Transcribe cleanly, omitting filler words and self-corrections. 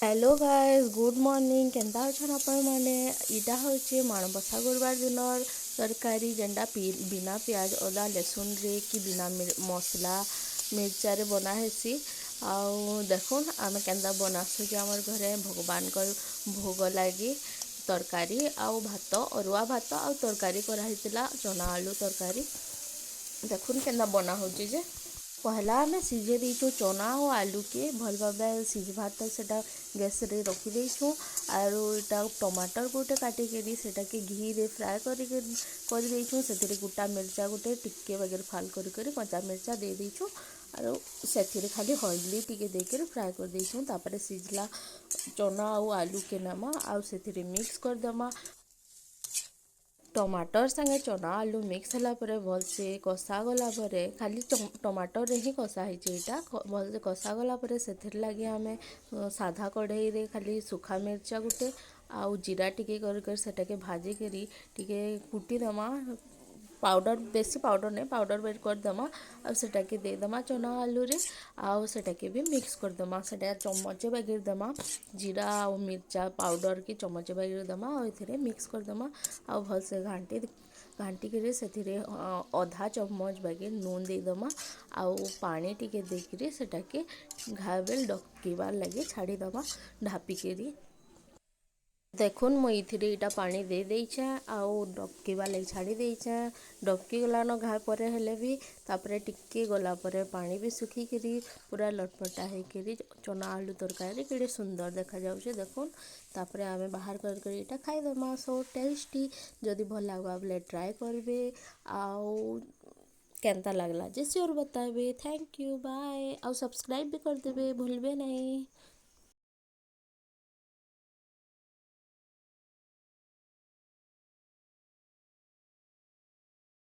Hello ଗାଏସ୍, good morning. କେନ୍ତା ଅଛନ୍ ଆପଣମାନେ? ଇଟା ହଉଛେ ମାଣବସା ଗୁରୁବାର ଦିନର ତରକାରୀ, ଯେନ୍ଟା ବିନା ପିଆଜ, ଅଦା, ଲେସୁନ୍ରେ କି ବିନା ମସଲା ମିର୍ଚାରେ ବନା ହେସି। ଆଉ ଦେଖୁନ୍, ଆମେ କେନ୍ତା ବନାସୁଁ ଯେ ଆମର୍ ଘରେ ଭଗବାନଙ୍କର ଭୋଗ ଲାଗି ତରକାରୀ ଆଉ ଭାତ, ଅରୁଆ ଭାତ ଆଉ ତରକାରୀ କରାହେଇଥିଲା, ଚନା ଆଲୁ ତରକାରୀ। ଦେଖୁନ୍ କେନ୍ତା ବନା ହଉଛି ଯେ। ପହଲା ଆମେ ସିଝେଇ ଦେଇଛୁ ଚନା ଆଉ ଆଲୁକେ। ଭଲ୍ ଭାବେ ସିଝବାର୍ ତକ୍ ସେଟା ଗ୍ୟାସ୍ରେ ରଖିଦେଇଛୁଁ। ଆରୁ ଇଟା ଟମାଟର ଗୋଟେ କାଟିକିରି ସେଟାକେ ଘିରେ ଫ୍ରାଏ କରିକି କରିଦେଇଛୁଁ। ସେଥିରେ ଗୋଟା ମିର୍ଚା ଗୋଟେ ଟିକେ ବାଗିର ଫାଲ୍ କରି କରି କଞ୍ଚା ମିର୍ଚା ଦେଇ ଦେଇଛୁଁ। ଆରୁ ସେଥିରେ ଖାଲି ହଳଦୀ ଟିକେ ଦେଇକିରି ଫ୍ରାଏ କରିଦେଇଛୁଁ। ତାପରେ ସିଝଲା ଚନା ଆଉ ଆଲୁକେ ନେମା ଆଉ ସେଥିରେ ମିକ୍ସ କରିଦେମା। ଟମାଟର ସାଙ୍ଗେ ଚନା ଆଲୁ ମିକ୍ସ ହେଲା ପରେ, ଭଲସେ କଷା ଗଲା ପରେ, ଖାଲି ଟମାଟରରେ ହିଁ କଷା ହେଇଛି ଏଇଟା, ଭଲସେ କଷା ଗଲା ପରେ ସେଥିର୍ ଲାଗି ଆମେ ସାଧା କଢ଼େଇରେ ଖାଲି ଶୁଖା ମିର୍ଚା ଗୋଟେ ଆଉ ଜିରା ଟିକେ କରି କରି ସେଟାକେ ଭାଜିକିରି ଟିକେ କୁଟିଦେମା। ପାଉଡ଼ର, ବେଶୀ ପାଉଡ଼ର ନାଇଁ, ପାଉଡ଼ର ବେଟ କରିଦେମା ଆଉ ସେଟାକେ ଦେଇଦେମା ଚନା ଆଲୁରେ ଆଉ ସେଟାକେ ବି ମିକ୍ସ କରିଦେମା। ସେଟା ଚମଚେ ବାଗିର ଦେମା, ଜିରା ଆଉ ମିର୍ଚା ପାଉଡ଼ର କି ଚମଚେ ବାଗିର ଦେମା ଆଉ ଏଥିରେ ମିକ୍ସ କରିଦେମା। ଆଉ ଭଲସେ ଘାଣ୍ଟିକିରି ସେଥିରେ ଅଧା ଚମଚ ବାଗିର ନୁନ୍ ଦେଇଦେମା ଆଉ ପାଣି ଟିକେ ଦେଇକିରି ସେଟାକେ ଘାଏ ବେଲ୍ ଡକିବାର୍ ଲାଗି ଛାଡ଼ିଦେମା ଢାପିକିରି। ଦେଖୁନ୍, ମୁଇଁ ଏଥିରେ ଇଟା ପାଣି ଦେଇ ଦେଇଛେଁ ଆଉ ଡବକିବା ଲାଗି ଛାଡ଼ି ଦେଇଛେଁ। ଡବକି ଗଲାନ ଘାଏ ପରେ ହେଲେ ବି, ତାପରେ ଟିକେ ଗଲା ପରେ ପାଣି ବି ଶୁଖିକିରି ପୁରା ଲଟପଟା ହେଇକିରି ଚନା ଆଲୁ ତରକାରୀ କେଡ଼େ ସୁନ୍ଦର ଦେଖାଯାଉଛେ, ଦେଖୁନ୍। ତାପରେ ଆମେ ବାହାର କରି କରି ଏଇଟା ଖାଇଦେମା। Show tasty. ଯଦି ଭଲ ଲାଗ୍ବା ବୋଲେ ଟ୍ରାଏ କରିବେ ଆଉ କେନ୍ତା ଲାଗଲା ଯେ ସିଓର ବତାବେ। Thank you, bye. ଆଉ ସବସ୍କ୍ରାଇବ୍ ବି କରିଦେବେ, ଭୁଲବେ ନାଇଁ।